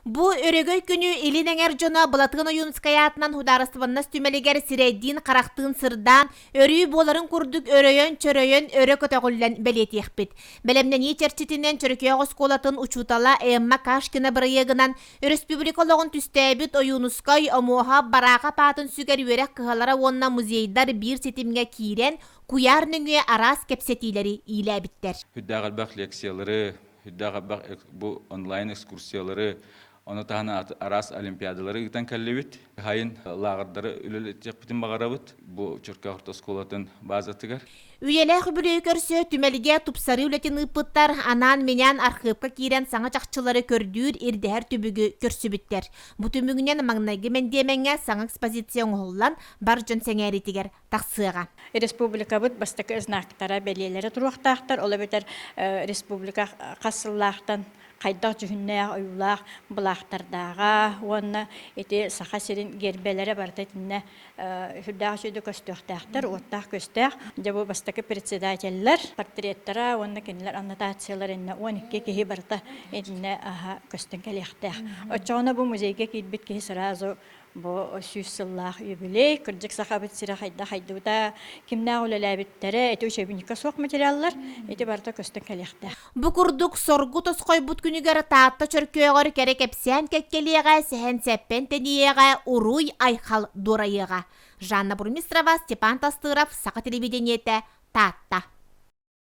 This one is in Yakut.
Бу өрөгөй күнү Илин эҥэр дьоно Былатыан Ойуунускай аатынан судаарыстыбаннас түмэлигэр сирэйдиин-харахтыын сырдаан, өрүү буоларын курдук өрөйөн-чөрөйөн өрө көтөҕүллэн бэлиэтиэхпит. Бэлэмнэнии чэрчитинэн Чөркөөх оскуолатын учуутала Эмма Кашкина бырайыагынан өрөспүүбүлүкэ олоҕун түстээбит Ойуунускай, Омуоһа, Бараахап аатын сүгэр үөрэх кыһалара уонна музейдар биир ситимҥэ киирэн, куйаар нөҥүө араас кэпсэтиилэри иилээбиттэр. Үрдээх элбэх лекциялары, үрдээх элбэх бу онлайн экскурсиялары, ону таһынан араас олимпиадалары ыытан кэллибит. Хайын лааҕырдары үлэлэтиэхпитин баҕарабыт бу Чөркөөх орто оскуолатын базатыгар. Үйэлээх үбүлүөйү көрсө түмэлгэ тупсарыы үлэтин ыыппыттар, анаан-минээн архыыпка киирэн саҥа чахчылары көрдүүр, ирдэһэр түбүгү көрсүбүттэр. Бу түмүгүнэн маҥнайгы мэндиэмэҥҥэ саҥа экспозиция оҥоһуллан, бар дьон сэҥээриитигэр тахсыаҕа. Республикабыт бастакы знактара, бэлиэлэрэ туруохтаахтар. Ол эбэтэр республика хас сыллаахтан хайдах дьүһүннээх, ойуулаах былаахтардааҕа уонна ити Саха сирин гербэлэрэ барыта итиннэ сүрдээх үчүгэйдик көстүөхтээхтэр, уоттаах-көстөөх. Дьэ бу бастакы председателлэр портреттара уонна кинилэр аннотациялара иннэ 12 киһи барыта итиннэ аһа көстөн кэлиэхтээх. Оччоҕуна бу музейга киирбит киһи сразу Бу 100 сыллаах юбилей, кырдьык Сахабыт сирэ хайдах хайдыбыта, кимнээх үлэлээбиттэрэ, ити учебникка суох материаллар, ити барыта көстөн кэлиэхтээх. Бу курдук соргу тосхойбут күнүгэр Таатта Чөркөөҕөр кэрэ кэпсээн кэккэлиэҕэ, сэһэн-сэппэн тэнийиэҕэ, уруй-айхал дуорайыаҕа. Жанна Бурмистрова, Степан Тастыров, Саха телевидениетэ, Таатта.